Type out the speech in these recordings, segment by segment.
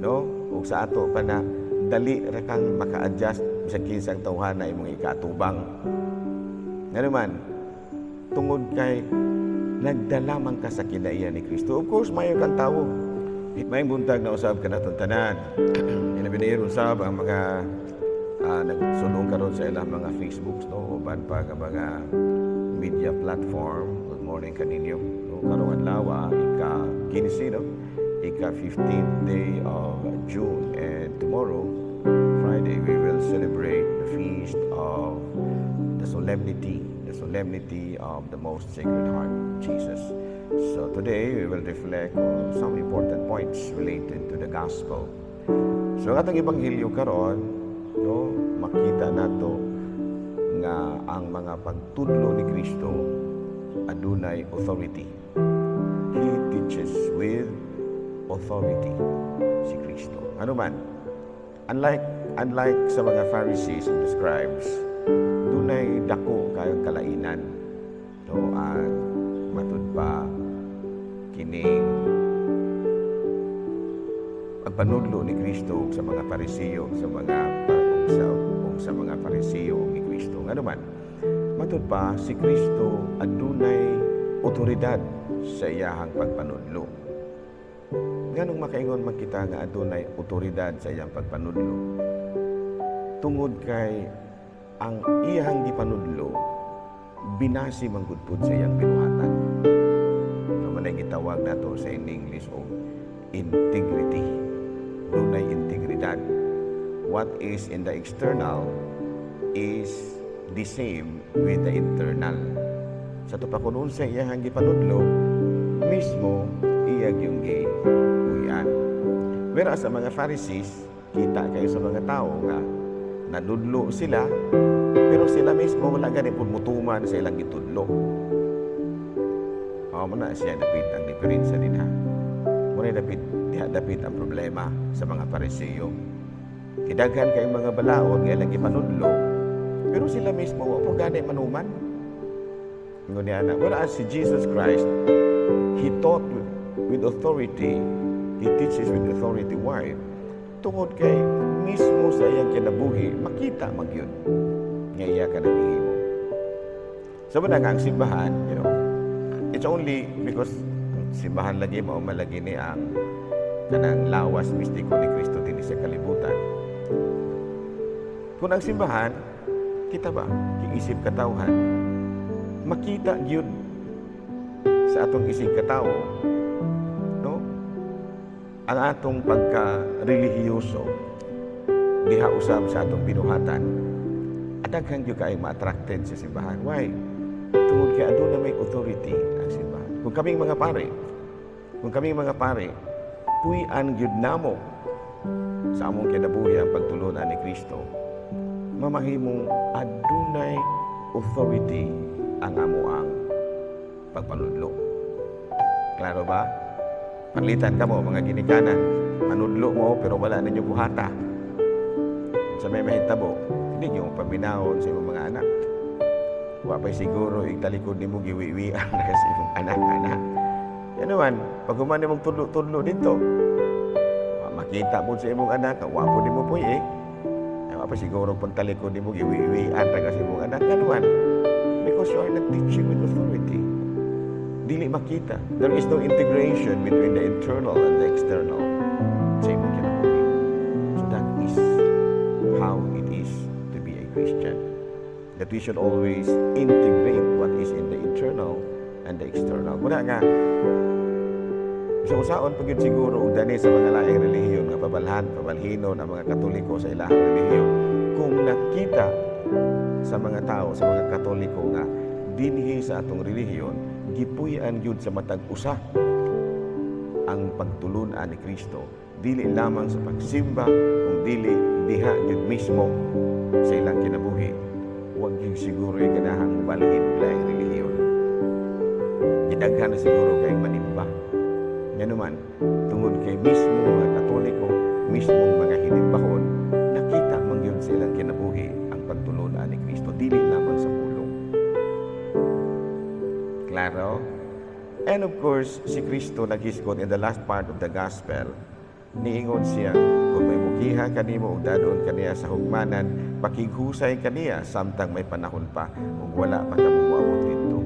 No? Ug sa ato pa na dali ra kang maka-adjust bisag kinsang tawhana imong ikaatubang. Ngano man, tungod kay nagdala man ka sa kinaiya ni Kristo. Of course, mayo kang tawo. Maayong buntag na usab kanatong tanan. Inabi usab ang mga nagsulong karon sa ilang mga Facebooks, no, uban pa nga mga media platform. Good morning kaninyo. No, karong adlaw, ika 15, no, ika 15th day of June, and tomorrow, Friday, we will celebrate the feast of the solemnity of the Most Sacred Heart of Jesus. So today we will reflect on some important points related to the gospel. So ang atong ebanghelyo karon, no, makita nato nga ang mga pagtudlo ni Kristo adunay authority. He teaches with authority, si Kristo. Ano man, unlike sa mga Pharisees and the scribes, dunay dako kayong kalainan. No, ang matud pa kining pagpanudlo ni Kristo ug sa mga Parisiyo, ug sa mga Parisiyo ug ni Kristo. Ngano man, matud pa si Kristo adunay otoridad sa iyahang pagpanudlo. Nganong makaingon man kita nga adunay otoridad sa iyang pagpanudlo? Tungod kay ang iyahang gipanudlo binasi man gud pud sa iyang binuhatan. Mao man gitawag nato sa in English og integrity. Dunay integridad. What is in the external is the same with the internal. Sa ato pa kung unsa iyahang gipanudlo, mismo iya gyung gipuy-an. Whereas sa mga Pharisees, kita kayo sa mga tao nga nanudlo sila, pero sila mismo wala gani pud mutuman sa ilang gitudlo. Mao man na siya dapit ang diferensya dinha. Mao na dapit diha dapit ang problema sa mga Parisiyo. Kidaghan kayong mga balaod nga ilang gipanudlo, pero sila mismo wa po gani manuman. Ingon niya na, whereas si Jesus Christ, He taught with authority, He teaches with authority. Why? Tungod kay mismo sa iyang kinabuhi, makita man gyud nga iya ka nagihimo. So nga ang simbahan, it's only because ang simbahan lagi mao malagi ni ang kanang lawas mistiko ni Kristo dinhi sa kalibutan. Kung ang simbahan, kita ba, kiisip katawhan, makita gyud sa atong isig katawo, no? Ang atong pagka-relihiyoso diha usab sa atong binuhatan, daghan gyud kay ma-attracted sa simbahan. Why? Tungod kay aduna may authority ang simbahan. Kung kaming mga pare, puy-an gyud namo sa among kinabuhi ang pagtulunan ni Kristo, mamahimong adunay authority ang amoang pagpanudlo. Klaro ba? Panlitan ka mo, mga ginikanan, manudlo mo pero wala ninyo buhata. Sa may mahitabo, hindi nyo paminawon sa imong mga anak. Wa pa'y siguro igtalikod nimo, giwiwian na kasi imong anak-anak. Yan naman, pag human nimong tudlo-tudlo dito, makita po sa imong anak, wa po nimo po eh. Wa pa siguro pagtalikod nimo, giwiwian ra kasi imong anak. Yan naman, because you are not teaching with authority. Dili makita. There is no integration between the internal and the external sa imong kinabuhi. So that is how it is to be a Christian. That we should always integrate what is in the internal and the external. Muna nga, sa usaon pag yun siguro og dani sa mga laing relihiyon nga pabalhan, pabalhinon ang mga Katoliko sa ilahang relihiyon. Kung nakita sa mga tao, sa mga Katoliko nga dinhi sa atong relihiyon, gipuy-an gyud sa matag usa ang pagtulun-an ni Kristo. Dili lamang sa pagsimba, kung dili diha gyud mismo sa ilang kinabuhi. Huwag gyud siguro yung ganahang mubalhin og laing relihiyon. Gidaghan na siguro kay manimba. Nga naman, tungod kay mismo mga Katoliko, mismo mga hinimbahon, nakita man gyud sa ilang kinabuhi ang pagtulun-an ni Kristo, dili lamang sa pulong. Klaro? And of course, si Kristo naghisgot in the last part of the gospel. Niingon siya, "Kung may mukiha kanimo ug dadon kaniya sa hugmanan, pakighusay kaniya samtang may panahon pa ug wala pa ka moabot didto."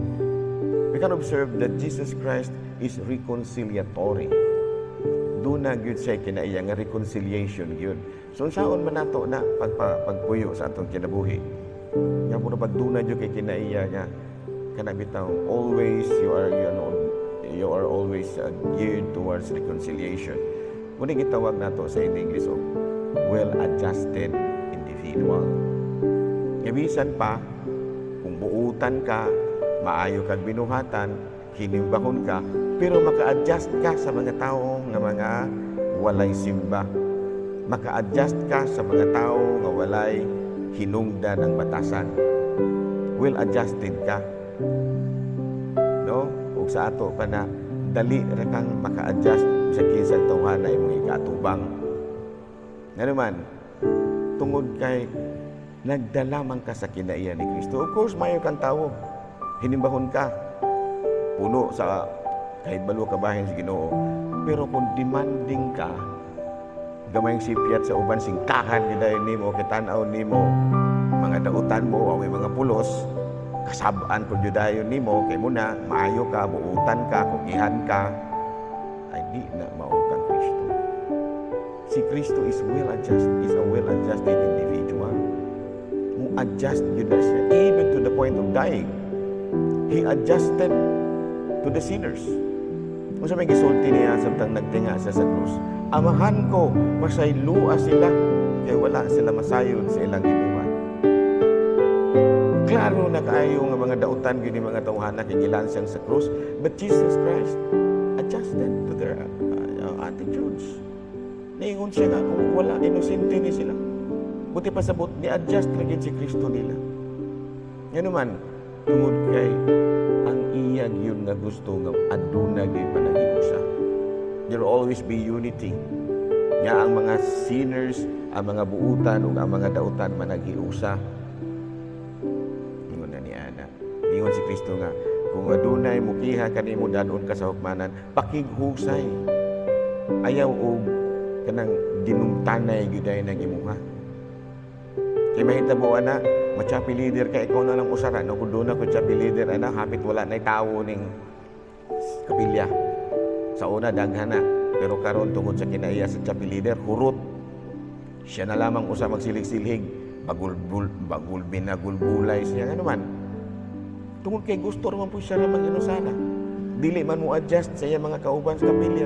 We can observe that Jesus Christ is reconciliatory. Duna gyud siya kinaiya nga reconciliation gyud. So unsaon man nato na pagpuyo sa atong kinabuhi? Nga puro pag duna gyud kay kinaiya nga kana bitaw, always you are always geared towards reconciliation. Muna gitawag nato sa in English og well-adjusted individual. Nga bisan pa kung buutan ka, maayo kag binuhatan, hinimbahon ka, pero maka-adjust ka sa mga tao nga mga walay simba. Maka-adjust ka sa mga tao nga walay hinungdan ang batasan. Well-adjusted ka. No? Ug sa ato pa na dali ra kang maka-adjust sa kinsang tawhana imong ikaatubang. Nga naman, tungod kay nagdala man ka sa kinaiya ni Kristo. Of course, mayo kang tawo. Hinimbahon ka. Puno sa kahit balo ka bahin sa Ginoo. Pero kung demanding ka, gamayng sipyat sa uban, singkahan gid nimo, kitan-aw nimo, mga dautan mo, o may mga pulos, kasab-an po dayon nimo, kay muna, maayo ka, buutan ka, kugihan ka, ay di na mao kang Kristo. Si Kristo is a well-adjusted individual. Mo adjust yun na siya, even to the point of dying. He adjusted to the sinners. Kung sa may gisulti niya samtang nagtinga siya sa krus, "Amahan ko, pasaylua sila, kay wala sila masayod sa ilang gibuhat." Klaro na kaayo nga mga dautan gyud ni mga tawhana kay gilansang sa krus, but Jesus Christ adjusted to their attitudes. Niingon siya nga kung wala, inosente ni sila. Buti pa sabot, ni-adjust ra gyud si Kristo nila. Nga naman, tungod kay ang iya gyud nga gusto nga aduna gyud panaghiusa. There will always be unity. Nga ang mga sinners, ang mga buutan ug ang mga dautan managhiusa. Ingon na ni ana. Ingon si Kristo nga kung adunay mukiha kanimo, dadon ka sa hukmanan, pakighusay. Ayaw og kanang dinumtanay gyud ay ng imuha. Kay mahitabo ana, ma-chapel leader ka, ikaw na lang usara. No, kung doon ako chapel leader, ana, hapit wala na'y tawo ning kapilya. Sa una, daghan na. Pero karon tungod sa kinaiya sa chapel leader, hurot. Siya na lamang usa magsilig-silhig. Bagulbul, bagul, binagulbulay siya. Ano man? Tungod kay gusto naman po siya na mag-inusana. Dili man mo adjust sa iyang mga kauban sa kapilya.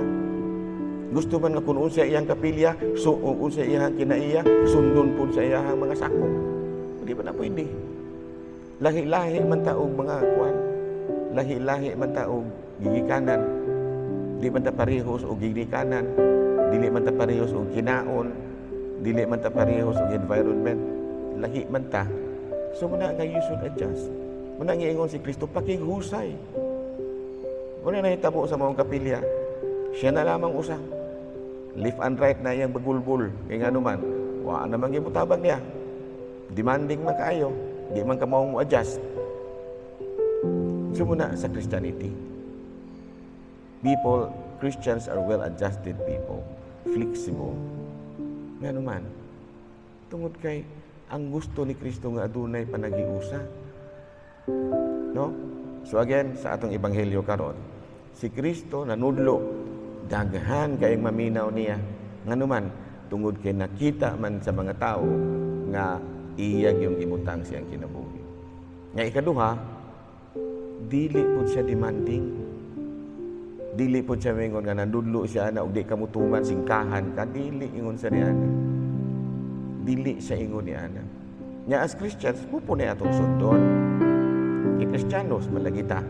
Gusto man nga kung unsa iyang kapilya, so unsa iyang kinaiya, sundon pud sa iyang mga sakop. Di ba na pwede? Lahi-lahi man ta og mga kuan. Lahi-lahi man ta og gigikanan. Di man ta parehos og gigikanan. Dili man ta parehos og kinaon. Dili man ta parehos og environment. Lahi man ta. So muna nga you should adjust. Muna nga ingon si Kristo, pakighusay. Muna nahitabo sa maong kapilya. Siya na lamang usa. Left and right na iyang bagulbul. Kaya nga naman, wa naman gibutabang niya. Demanding man kaayo. Di man ka maong mo adjust. So muna sa Christianity. People, Christians are well-adjusted people. Flexible. Nga naman, tungod kay ang gusto ni Kristo nga adunay panaghiusa. No? So again, sa atong ebanghelyo karon, si Kristo nanudlo, daghan kayong maminaw niya. Nganuman, tungod kay nakita man sa mga tao nga iya yung gibutang siyang kinabuhi. Nga ikaduha, dili pud siya demanding. Dili pud siya mingon nga nanudlo siya na og di ka mutuman, singkahan ka. Dili ingon sa ni ana. Dili siya ingon ni ana. Nya as Christians, mo po na atong sundon. Kay Kristiyanos man lagi ta.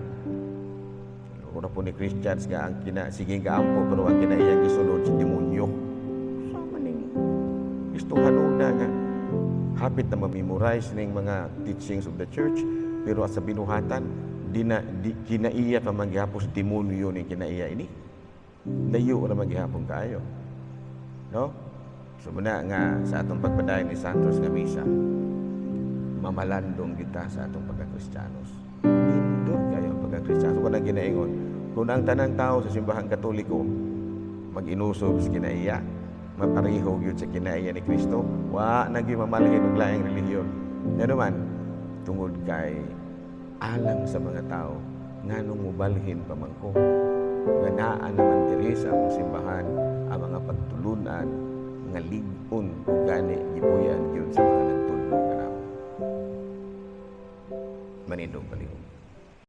Una po ni Christians nga ang kina sige gaampo pero ang kinaiyang gisunod si demonyo. Sama ning Kristo hanuna nga hapit na ma-memorize ning mga teachings of the church, pero sa binuhatan di na di, kinaiya pa man gihapon, demonyo ning kinaiya ini. Layo ra man gihapon kaayo. No? So muna nga sa atong pagpadayon ni Santos nga misa, mamalandong kita sa atong pagka-Kristiyanos. Nindot kayo ang pagka-Kristiyanos. Kung ang ginaingon, kung ang tanang tao sa simbahang Katoliko mag-inusob sa kinaiya, Mapareho gyud sa kinaiya ni Kristo, wa na gyud mamalhin og laing relihiyon. Ngano man? Tungod kay alang sa mga tao, nganong mubalhin pa man ko nga naa naman diri sa among simbahan ang mga pagtulunan nga lig-on ug gani